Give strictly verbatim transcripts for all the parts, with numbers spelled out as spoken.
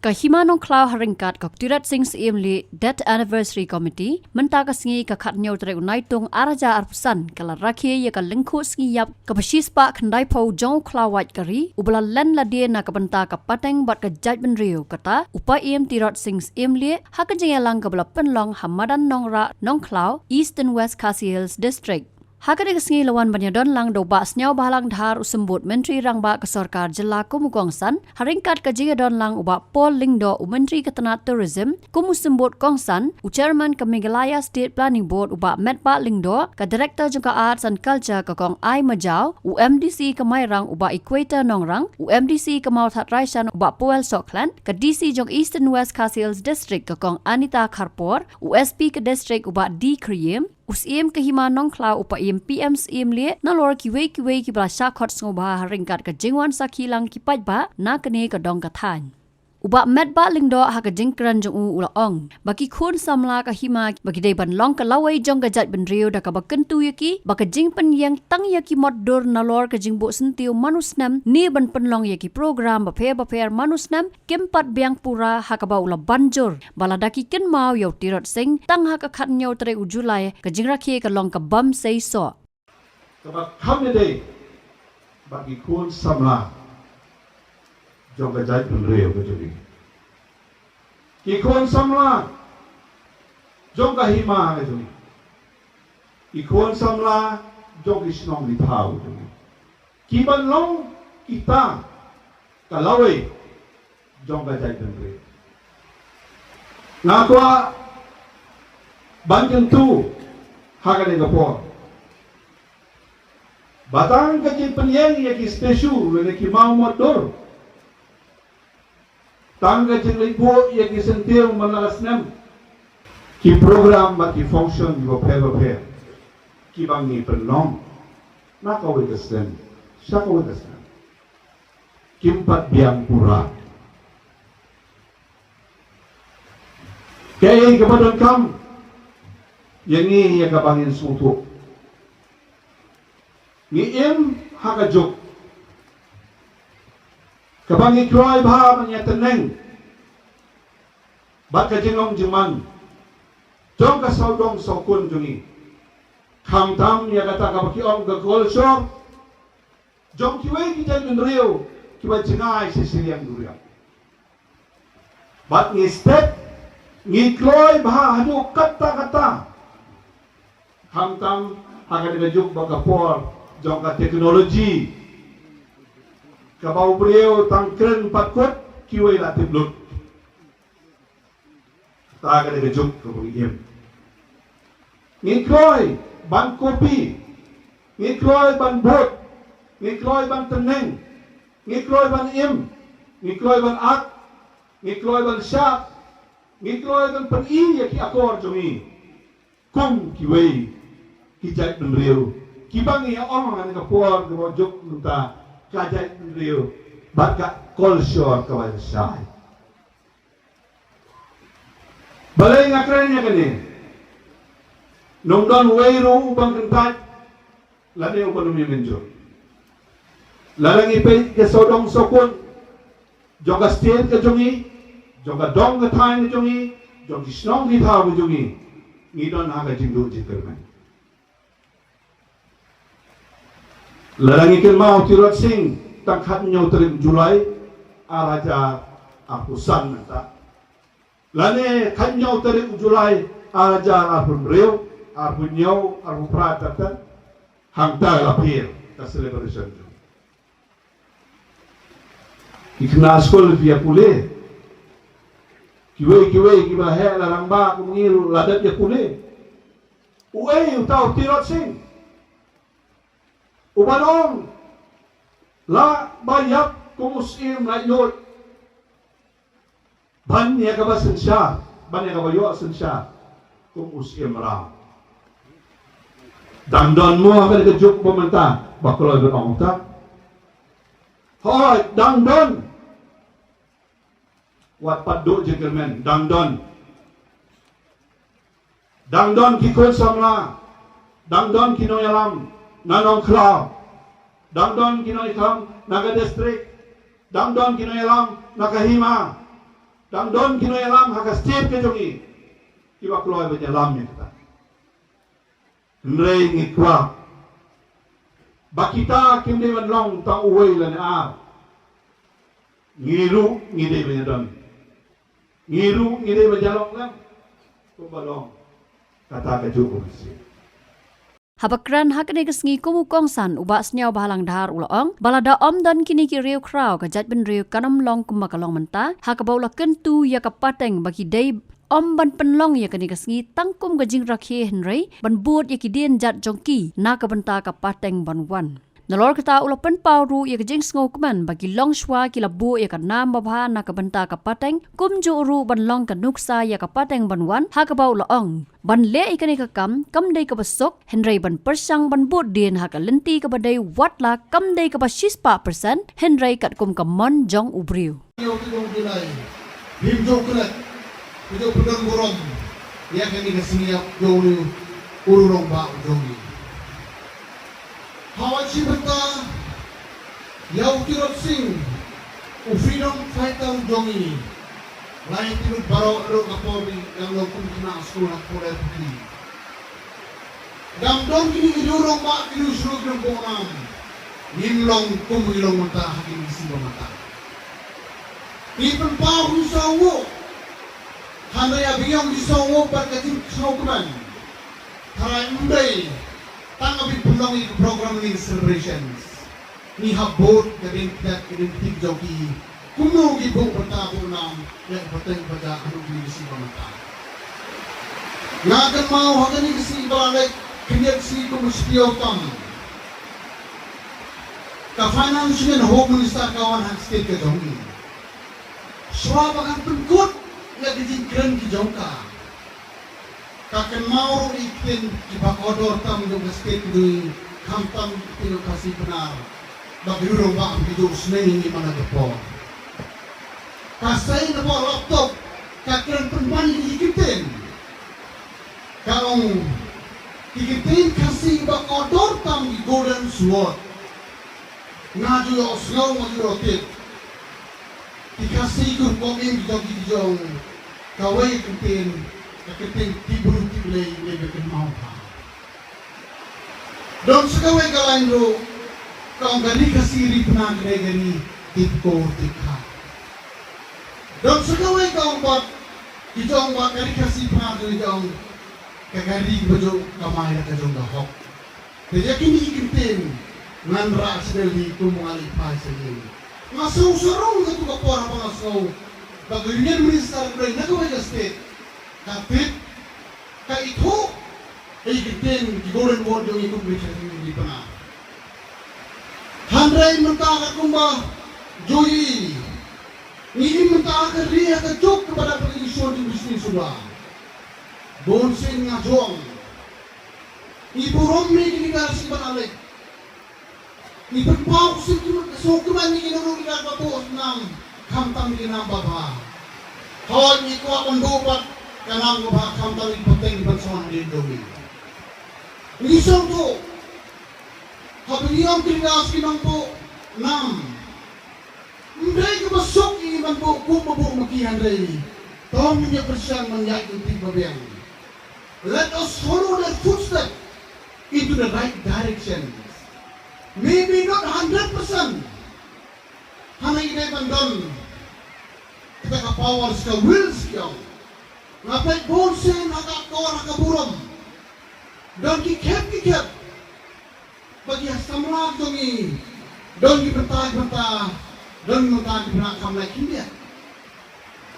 Ka Hima Nongkhlaw ha ryngkat ka Tirot Sing Syiemlieh Death Anniversary Committee, mynta ka sngi ka khathynñiew tarik u Naitung ar hajar arphew san, ka la rakhe ïa ka lyngkhuh sngi ïap kaba shispah khyndaiphew jong u khlaw wait ka ri, uba la len lade na ka bynta ka pateng bad ka jaitbynriew, kata u Paiem Tirot Sing Syiemlieh, ha ka jingïalang kaba la pynlong ha madan Nongrah Nongkhlaw, Eastern West Khasi Hills District. Ha kane ka sngi la wan ban ïadon lang da u Bah Sniawbhalang Dhar, u Symbud Myntri Rangbah ka Sorkar Jylla kum u kongsan, ha ryngkat ka jingïadon lang u Bah Paul Lyngdoh, u Myntri ka tnat Tourism, kum u Symbud kongsan, u Chairman ka Meghalaya State Planning Board u Bah Metbah Lyngdoh, ka Director jong ka Arts and Culture ka Kong Ai Majaw, u M D C ka Mairang u Bah Equator Nongrang, u M D C ka Mawthadraishan u Bah Powell Sohkhlet, ka D C jong Eastern West Khasi Hills District ka Kong Anita Kharpor, u S P ka District u Bah D Khyriem, u Syiem ka Hima Nongkhlaw u Paiem P M Syiemlieh, nalor kiwei kiwei kiba la shah khot sngewbha ha ryngkat ka jingwan sakhi lang ki paidbah na kane ka dong ka thaiñ. U Bah Metbah Lyngdoh ha ka jingkren jong u u la ong ba ki khun samla ka hima ba ki dei ban long ka lawei jong ka jaitbynriew da kaba kyntu ïa ki ba ka jingpynïeng tang ïa ki mot dur nalor ka jingbuh syntiew man u snem ne ban pynlong ïa ki program bapher bapher man u snem kim pat biang pura, ha kaba u la ban jur ba lada ki kynmaw ïa u Tirot Sing tang ha ka khathynñiew tarik u July ka jingrakhe ka long ka bym sei soh. Kaba kham ïadei bad ki khun samla jong ka jaitbynriew ka jong ngi. Ki khun samla jong ka hima ka jong ngi. Ki khun samla jong ki shnong ki thaw ka jong ngi. Ki ban long kita ka lawei jong ka jaitbynriew. Nga kwah ban kyntu ha kane ka por ba tang ka jingpynïeng ïa ki statue lane ki mawmot dur, tang ka jingleit buh ïa ki syntiew man la ka snem, ki program bad ki function kiba pher bapher kiba ngi pynlong na kawei ka snem sha kawei ka snem kim pat biang pura. Kaei kaba donkam ïa ngi ïa kaba ngin sngewthuh? Ngi im ha ka juk kaba ngi kloi bha ban ïa tneng bad ka jinglong jingman jong ka sawdong sawkun jong ngi. Khamtam ïa kata kaba ki ong ka culture jong kiwei ki jaitbynriew kiba jngai shisha ïa ngi ruh. Bad ngi step, ngi kloi bha haduh katta katta. Khamtam ha kane ka juk ba ka por jong ka technology kaba u briew tang kren pat kut, kiwei la tip lut. Ta ka dei ka juk kaba ngi im. Ngi kloi ban copy, ngi kloi ban bud, ngi kloi ban tneng, ngi kloi ban im, ngi kloi ban ak, ngi kloi ban shad, ngi kloi ban pyni ïa ki akor jong ngi kum kiwei ki jaitbynriew kiba ngi ong ha kane ka por kaba juk mynta, ka jaitbynriew bad ka culture kaba shai. Balei nga kren ïa kane? Ym don uwei ruh uba kyntait lane uba ym ïa mynjur. Lada ngi peit ka sawdong sawkun jong ka state ka jong ngi, jong ka dong ka thaiñ ka jong ngi, jong ki shnong ki thaw ka jong ngi, ngi don ha ka jingduh jingkyrmen. Lada ngi kynmaw Tirot Sing tang khathynñiew tarik July ar hajar arphew san mynta, lane khathynñiew tarik July ar hajar arphew hynriew, arphew hynñiew, arphew phra, tang tang hangta la pher ka celebration. Ki khynnah skul ki ïa pule. Kiwei kiwei kiba heh la rangbah kum ngi ruh la dep ïa pule. Uei uta u Tirot Sing uba ong lah ba ïap kum u syiem laitluid ban ïa kaba synshar, ban ïa kaba ïoh synshar kum u syiem mraw? Dang don mo ha kane ka juk ba mynta ba kloi ban ong uta? Hooid, dang don. Wat pat duh jingkyrmen, dang don. Dang don ki khun samla, dang don ki nongïalam na Nongkhlaw, dang don ki nongïalam na ka district, dang don ki nongïalam na ka hima. Dang don ki nongïalam ha ka state ka jong ngi kiba kloi ban ïalam ïa kata. Hynrei ngi kwah ba kita kim dei ban long tang uwei lane ar. Ngi ruh ngi dei ban ïadon. Ngi ruh ngi dei ban ïalong lem kumba long kata ka juh ka bisi. Haba kren ha kane ka sngi kum u kongsan, u Bah Sniawbhalang Dhar u la ong ba lada ym don kine ki riew khraw, ka jaitbynriew kan ym long kumba ka long mynta, ha kaba u la kyntu ïa ka pateng ba ki dei ym ban pynlong ïa kane ka sngi tang kum ka jingrakhe, hynrei ban bud ïa ki dienjat jong ki na ka bynta ka pateng ban wan. Nalor kata u la pynpaw ruh ïa ka jingsngewkmen ba ki longshuwa ki la buh ïa ka nam babha na ka bynta ka pateng, kumjuh ruh ban long ka nuksa ïa ka pateng ban wan, ha kaba u la ong ban leh ïa kane ka kam kam dei kaba suk, hynrei ban pyrshang ban bud dien ha ka lynti kaba dei, wat la kam dei kaba shispah percent, hynrei katkum ka mon jong u briew. Ïa u Tijong Bilai, Bim Jong Klet, u Tijong Pynlong Burom, ïa kane ka sngi ïa u Tijong Riu, u Rangbah u jong ngi. Hawa shi bynta ïa u Tirot Sing, u freedom fighter u jong ngi. Lai ti lut baroh ruh ka por ri, ïa u long kum khynnah skul ha Phuler Pukri. Dang don kine ki riew rangbah, ki riew shlur, ki riew rangbah nam, ngim long kum ngi long mynta ha kine ki sngi ba mynta. Ngi pynpaw ngi sngewbha, hynrei ïa biang ngi sngewbha bad ka jingsngewkmen. Tharai ym dei tang ïa pynlong ïa ki program ni celebrations. Ngi hap bud ka dei ka dei ka dei ka jong ki. Kumno ngi buh bynta buh nam ïa ka pateng paja ha kine ki sngi ba mynta. Nga kynmaw ha kine ki sngi ba la leit, khyndiat sngi kum u Sniawbhalang Dhar, ka Finance and Home Minister ka wan ha state ka jong ngi. Shuwa ba kan pynkut ïa ka jingkren ki jong ka, ka kynmaw ruh ïa ki ktien kiba kordor tam jong ka state ka jong ngi, khamtam ki ktien Khasi Pnar, ba ki riew rangbah ki ju sneng ïa ngi man la ka por. Ka sei na ka laptop, ka kren pynban ïa ki ktien. Ka ong, ki ktien Khasi ba kordor tam ki golden sword. Nga ju ïohsngew, nga ju ïohtip. Ki Khasi ki rukom im ki jong ki, ki jong kawei ka ktien, ka ktien tip bru tip Blei, Blei ba kynmaw bha. Don sa kawei ka lain ruh, ka ong ka ri Khasi ri Pnar ka dei ka ri tip kur tip kha. Don sa kawei ka ong pat, ki jong ba ka ri Khasi Pnar ka dei jong ka, ka ri ba ju kamai da ka jong ka hok. Te ïa kine ki ktien ngan rah sha Delhi kum ba nga leit phai sha ïing. Nga sngew sarong katto ka por haba nga sngew ba ka Union Minister ka dei na kawei ka state ka tip, ka ithuh ïa ki ktien ki golden word jong ngi kum ka ri Khasi ri Pnar. Hynrei mynta ka kumba ju ïohi, ngi im mynta ha ka ri ha ka juk kaba dap ka election jong ka shisien shuwa. Bun sien nga ju ong, ngi burom ïa ki leaders kiba la leit. Ngi pynpaw sngewkmen, sngewkmen ïa ki nongrim leader ba buh nam, khamtam ïa ki nam babha. Hooid, ngi kwah ban buh pat ka nam babha, khamtam ïa ki pateng ban sah hadien jong ngi. Ngi sngewthuh, haba ngi ong ki leaders ki nongbuh nam, ym dei kaba suk ïa ngi ban buh kum ba buh ma ki, hynrei to ngin ïa pyrshang ban ïaid lynti ba biang. Let us follow their footsteps into the right direction. Maybe not hundred percent. Hynrei ngi dei ban don kata ka power, ka will, ka jong. Nga peit bun sien ha ka kor, ha ka burom, don ki khep ki khep ba ki samla jong ngi, don ki bynta ki bynta, don ki bynta ki bynta kam leh khyndiat.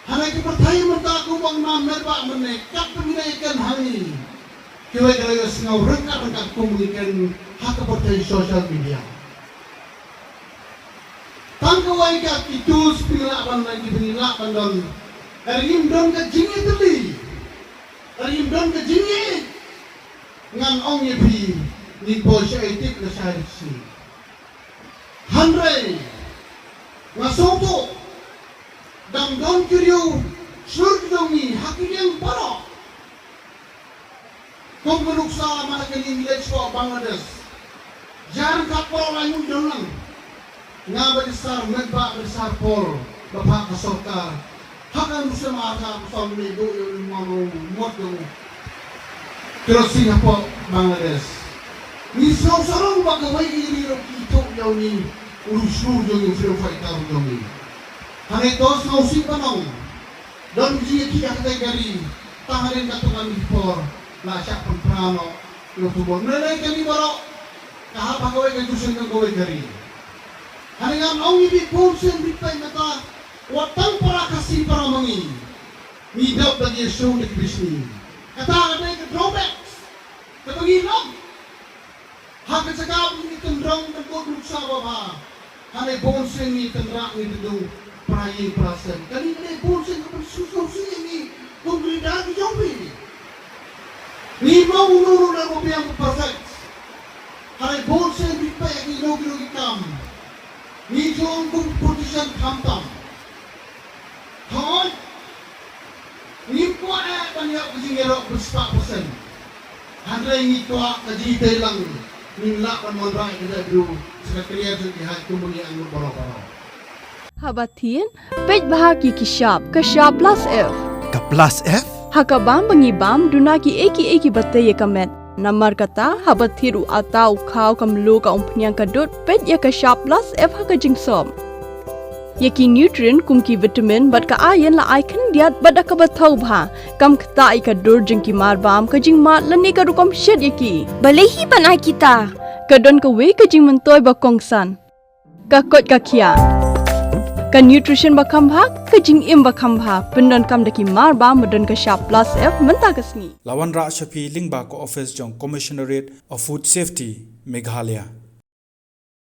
Hana ki pyrthei mynta kum ba nga mut ba mynne, kat ba ngi dei kan hangne, kiwei ki la ïohsngew ryngkat ryngkat kum ba ngi kren ha ka pyrthei social media. Tang kawei ka ki tools ba ngi lah ban, ki ba ngi lah ban don. Hynrei ngim don ka jingïatylli, hynrei ngim don ka jingïeit. Ngan ong ïa phi, ngin poi sha eighty lane sha eighty-three. Hynrei nga sngewthuh, dang don ki riew shlur ki jong ngi ha ki liang baroh. Kum ka nuksa man la ka liang village ko Bangladesh. Jar kat baroh la ngi don lang. Nga bad i Sar Metbah bad i Sar Paul, ba phah ka sorkar. Ha ka nusam ata ka family do yo ni mano mot do. Kero si hapo Bangladesh. Ni so sarong ba ka wai iri ro ki to yo ni uru shu yo ni freedom fighter yo ni. Hane to so si panong. Don ji ki ka te gari. Tangarin ka to kami por. La syak pun prano. Yo tu bon. Nene kami baro. Ka hap ha ka wai ka jusen ka wai gari. Hane ngan ong ibi pun sen bi pai mata. Wat tang para Khasi para ma ngi. Ngi dap da ngi show da ki bishni. Kata ka dei ka drawbacks. Kata ngi lam. Ha ka jaka ba ngi tynrong da kot ruksa ba ba. Hane bun sien ngi tynrak ngi tyndu para ïing para sem. Kane ka dei bun sien ka ban susu si ngi kum ki leader ki jong phi. Ngi ma unu unu na ko biang perfect. Hane bun sien ngi pek ngi lo ki lo ki kam. Ngi jong kum politician khamtam. Hooid. Ngim kwah eh ban ïoh ka jingïaroh ba spah percent. Hynrei ngi kwah ka jingtei lang. Ngim lah ban wanrah ïa ka jaitbynriew. Sa ka career jong ki hooid kum ba ngi angnud baroh baroh. Haba thied, peit bha ki ki shap, ka shap plus F. Ka plus F? Ha ka bam ba ngi bam, duna ki ei ki ei ki ba tei ïa ka met. Namar kata, haba thied u ata u khaw ka mluh ka umphniang ka dud, peit ïa ka shap plus F ha ka jingsop. Ïa ki nutrient kum ki vitamin bad ka iron la ai khyndiat bad da kaba thaw bha. Kam ktah ïa ka dur jong ki marbam ka jingmad lane ka rukom shet ïa ki. Balei hi ban ai kita? Ka don kawei ka jingmyntoi ba kongsan. Ka koit ka khiah. Ka nutrition ba kham bha, ka jingim ba kham bha. Pyndonkam da ki marbam ba don ka shap plus F mynta ka sngi. La wanrah sha phi lyngba ka office jong Commissionerate of Food Safety, Meghalaya.